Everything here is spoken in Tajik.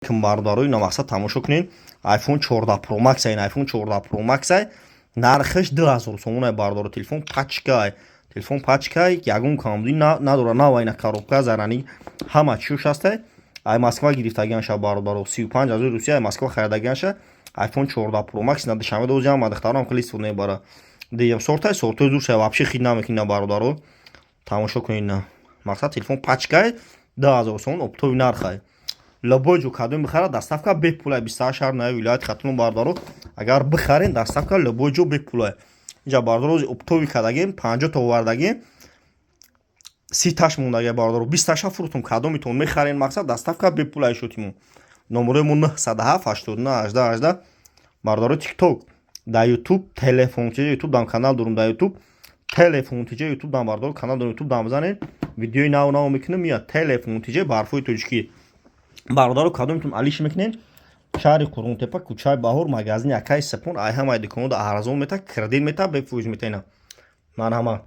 Алейкум, бародаро. Ина, мақсад, тамошо кунед, iPhone 14 Pro Max. Ин iPhone 14 Pro Max нархаш 2000 сомон, бародаро. Телефон пачка, телефон пачка, ягон камбудӣ надора, нава. Ина, коробка зарани, ҳама чиёш ҳастай. Ай Москва гирифтагианша, бародаро, 35 000 Русия ай Москва харидагианша. iPhone 14 Pro Max на Душанбе дозиам, духтарам хеле истифода мебара. Диям сортай, сортои зур шай, вообще хит намекунина, бародаро. Тамошо кунед, на мақсад, телефон пачкай, 2000 сомон оптовый нархай. Любой ҷо кадом бихара, доставка бепулай, 28 шаҳр наи вилояти Хатлон, бародаро. Агар бихарен, доставка любой ҷо бепулай. Инҷа, бародаро, оптовый кардагем, 50 та овардагем, 30-таш мондага, бародаро, 20-таша фурӯхтум. Кадомитон мехарен, мақсад, доставка бепулай шудиму. Номерои мо 907 89 18 18, бародаро. Тикток да Ютуб Телефон тиҷа, Ютуб дам канал дорум, да Ютуб Телефон тиҷа, Ютуб дам, бародаро, канал дорум, Ютуб дам бизанед, видеои нав нав мекунем, меяд. Телефон тиҷа, ба ҳарфҳои тоҷикӣ, бародаро. Кадомитон алиш мекунед, шаҳри Қурғонтепа, кӯчаи Баҳор, магазини Акаи Сапон. Ай ҳамаи дуконҳо арзон мета, кредит мета, бефоиз мета. Ина, марҳамат.